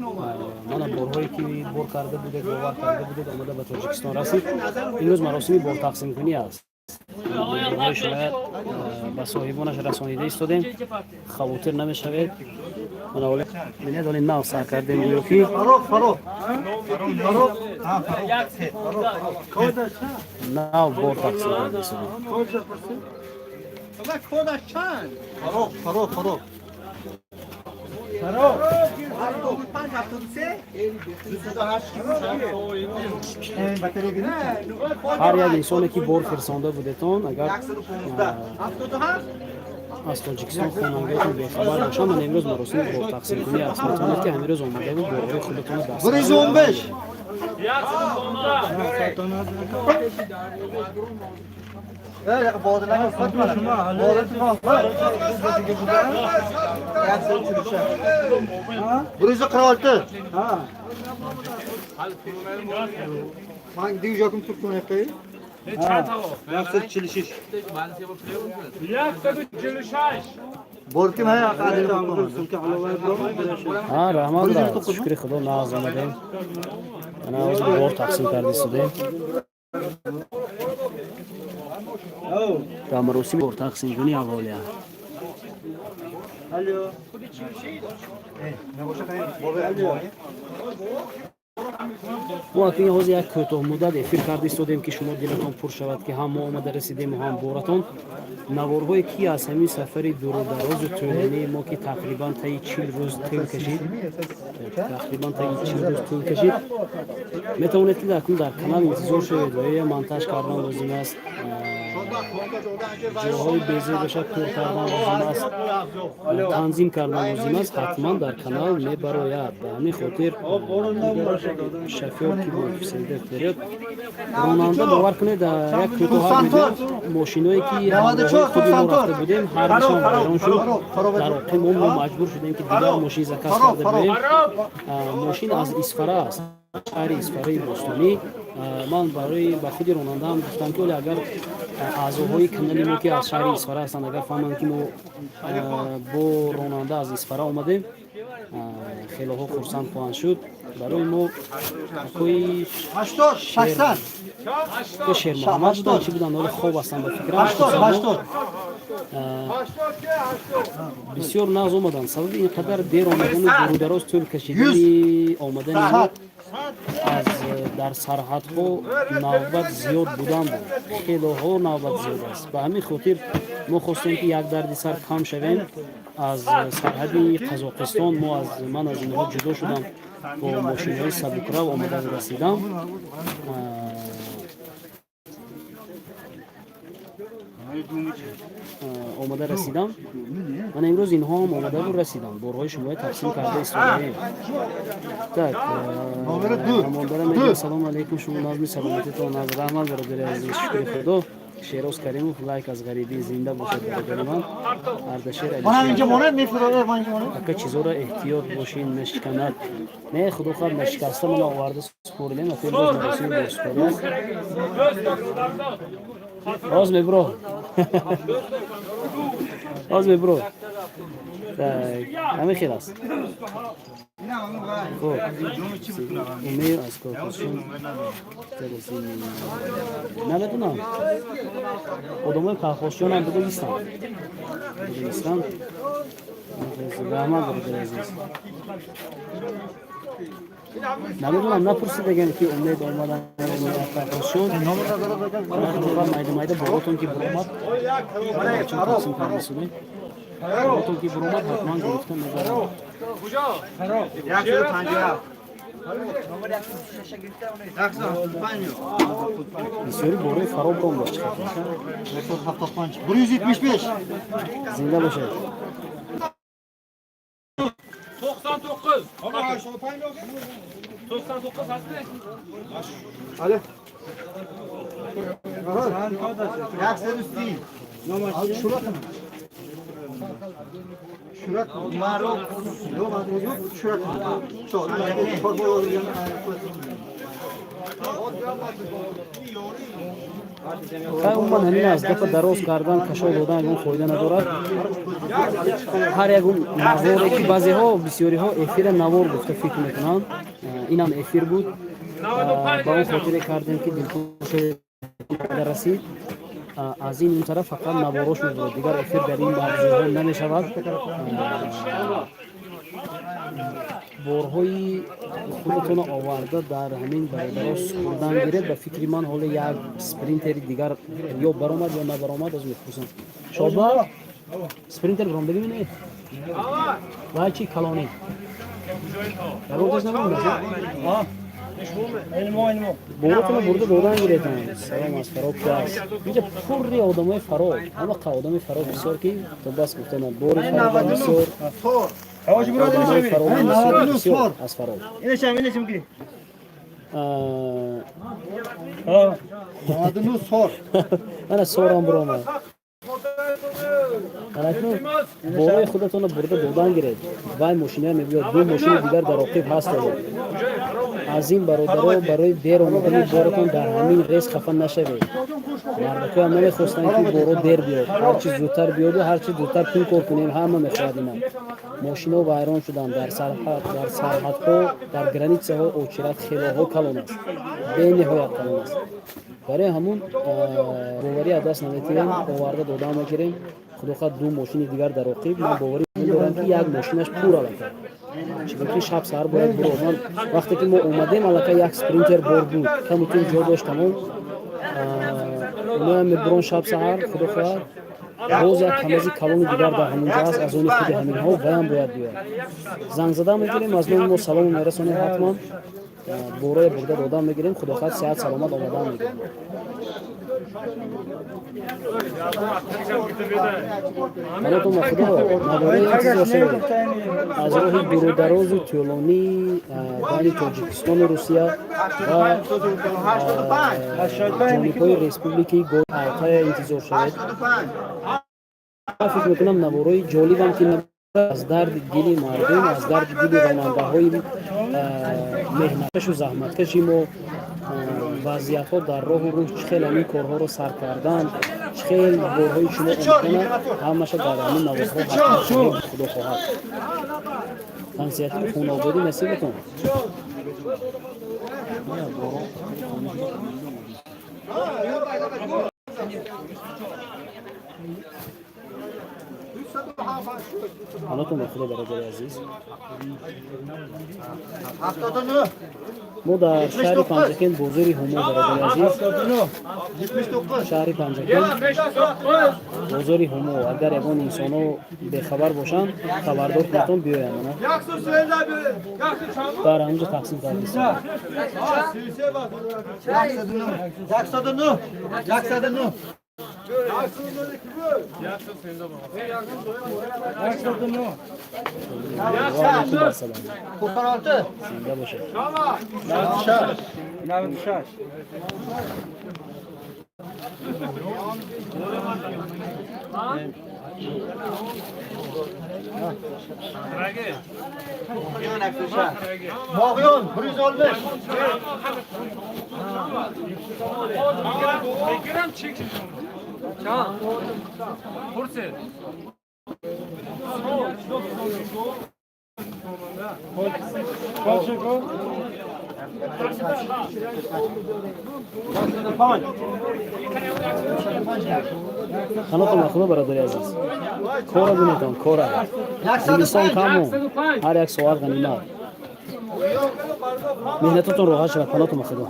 Мана, борҳое ки бор карда будед, бовар карда будед, омада ба Тоҷикистон расид. Имрӯз маросими бортақсимкунӣ аст. Борҳои шояд ба соҳибонаш расонида истодем, хавотир намешавед. Бинед, оли нав сар кардем, гӯё ки нав бор тақсим карда истодем. Фаруқ, Фаруқ, Фаруқ. Фаруқ. 75 73 Ҳар як инсоне ки бор фирсонда будетон, агар аз Тоҷикистон хонандаотон бехабар бошанд, ман имрӯз маросими бортақсимкунӣ аст, метавонед ки ҳамин рӯз омадаву борҳои худатонро даст 115. 146. Man diyecektim Türkmen'e. 146. 146. Борки май. Ҳа, раҳмат, шукри Худо, нағз омадем. Ана ҳозир бор тақсим карда истодем дар маросими бортақсимкунӣ аввалия. Мо акнун ҳозир як кӯтоҳмуддат эфир карда истодем, ки шумо дилатон пур шавад, ки ҳам мо омада расидему, ҳам боратон. Наворҳое ки аз ҳамин сафари дурударозу тӯлонии мо, ки тақрибан таи 40 рӯз тӯл кашид, тақрибан таи 40 рӯз тӯл кашид, метавонед ки акнун дар канал интизор шавед ва ё монтаж кардан лозим аст, ҷойҳои безебаша пур кардан лозим аст, танзим кардан лозим аст, ҳатман дар канал мебарояд. Ба ҳамин хотир шофёр ки бо офисерда вперёд ронанда, бовар кунед, як кӯтоҳа мошиное ки ҳамроҳи худи мо рафта будем, ҳардушон вайрон шуд. Дар оқи мо маҷбур шудем, ки дигар мошин заказ карда биёем. Мошин аз Исфара аст, шаҳри Исфараи бостонӣ. Ман барои ба худи ронандаам гуфтам, ки оле агар аъзоҳои канали мо, ки аз шаҳри Исфара ҳастанд, агар фаҳманд, ки мо бо ронанда аз Исфара омадем, хелоҳо хурсанд хоҳанд шуд. Барои мо акои Шермуҳаммад буданд, чӣ буданд, ҳоле хоб ҳастанд, ба фикрам. Бисёр нағз омаданд. Сабаби ин қадар дер омадану дурудароз тӯл кашидани омадани мо аз дар сарҳадҳо навбат зиёд будан буд. Хелоҳо навбат зиёд аст. Ба ҳамин хотир мо хостем, ки як дарди сар кам шавем. Аз сарҳади Қазоқистон мо аз ман аз инҳо ҷудо шудам, бо мошинҳои сабукрав омада расидам, омада расидам. Мана имрӯз инҳоам омадаву расидам, борҳои шумоя тақсим карда истодаем. Так, ҳамонбара мегӯям, салому алайкум, шумо назми, саломатитон аз, раҳмат, бародари азиз, шукри Худо. Шероз Каримов, лайк аз ғарибӣ, зинда бошад, бародари ман. Ардашер, ака, чизоро эҳтиёт бошин, нашиканад. Не, худо хоҳад, нашикаста мана оварда супоридем. Ака, имрӯз маросими борсупорӣ аст. Ҳоз мебро, ҳоз мебро. Ҳамин хел аст. Хуб, умер аз коркошон намедонам, одамои колхозчиёнам буда истанд, буда истанд. Раҳмат, бародари азиз. Намедонам, напурсидаган, ки умед омадан колхозчиён. Майда майда боротон ки буромад, чун тақсим карда истодем, боротон ки буромад, ҳатман гирифта мебарам. Бисёри борои фаро буром дошт. 175. Зинда бошед. 99. 99 ҳастӣ? Али. 130. Шура. Шура. Марок. Yok, yok, şura. Хай, умуман ҳамин аст. Гапа дароз кардан, кашол додан ягон фоида надорад. Ҳар ягон наворе ки баъзеҳо, бисёриҳо эфира навор гуфта фикр мекунанд, инам эфир буд. Ба он хотире кардем, ки дилхуш расид. Аз ин он тараф фақат наворош мебурад, дигар эфир дар ин мавзӯъҳо намешавад. Борҳои худатонро оварда дар ҳамин бародаро супурдан гиред. Ба фикри ман, ҳоло як спринтери дигар ё баромад, ё набаромад, аз мепурсам. Шоба, спринтер баромадагӣ не, вай чи калонӣ ягон набаромад. Боротонро бурда додан гиретон. Салом аз Фароб аст. Инҷа пурри одамои Фароб, ҳама одами Фароб бисёр, ки то бас гуфтана, бори Фароб бисёр, одамои Фароб бисёр, бисёр аз Фароб. Ана сорам биромад. Акнун борои худатонро бурда додан гиред. Вай мошина мебиёд, ду мошини дигар дар оқиб ҳастанд. Аз ин бародаро барои дер омадани боротон дар ҳамин рез хафа нашавед. Мардакоям намехостанд, ки боро дер биёд. Ҳарчи зудтар биёду ҳарчи зудтар пул кор кунем, ҳама мехоҳад ина. Мошино вайрон шуданд дар сарҳадҳо, дар границаҳо очередь хелоҳо калон аст, бениҳоят калон аст. Барои ҳамун боварӣ аз даст наметиҳем, оварда дода мегирем. Худо хоҳад, ду мошини дигар дар оқиб. Ман боварӣ дорам, ки як мошинаш пур аллакай, чунки шаб саҳар бояд буро. Ман вақте ки мо омадем, аллакай як спринтер бор буд, каму тун ҷо дошт, тамом. Оноям мебурон шаб саҳар, худо хоҳад. Боз як камази калони дигар дар ҳаминҷо аст, аз они худи ҳаминҳо, ваям бояд биёяд. Занг зада мегирем, аз номи мо салому мерасонем ҳатман. Бороя бурда дода мегирем, худо хоҳад, сеҳат саломат омадан мегирем. Ҳалотон ба худо, навораи интизор шавед аз роҳи дурударозу тӯлонии байни Тоҷикистону Русия ва ҷонибҳои республикаи Алтая интизор шавед. Фикр мекунам, наворои ҷолибам, ки аз дарди дили мардум, аз дарди дили ронандаҳои меҳнаткашу заҳматкаши мо, вазъиятҳо дар роҳу рӯҳ, чӣ хел ҳамин корҳоро сар кардан, чӣ хел борҳои шумо омадана, ҳамаша дар ҳамин наворҳо ҳатман, худо хоҳад. Тансиҳатию хонаободӣ насибатон. Ҳалотон ба худо, бародари азиз. Мо дар шаҳри Панҷакент, бозори Ҳумо, бародари азиз, шаҳри Панҷакент, бозори Ҳумо. Агар ягон инсонҳо бехабар бошанд, хабардор кунатон, биёянд. Ана дар ҳаминҷо тақсим кардистем. Зинда бошед. 96. Moğyon 160. Gram çek. Çan. Kursi. Ҳалотон ба худо, бародари азиз, кора бинетон, кора зимистон каму ҳар як соат ғанимат. Меҳнатотон роҳат шавад. Панотон ба худо.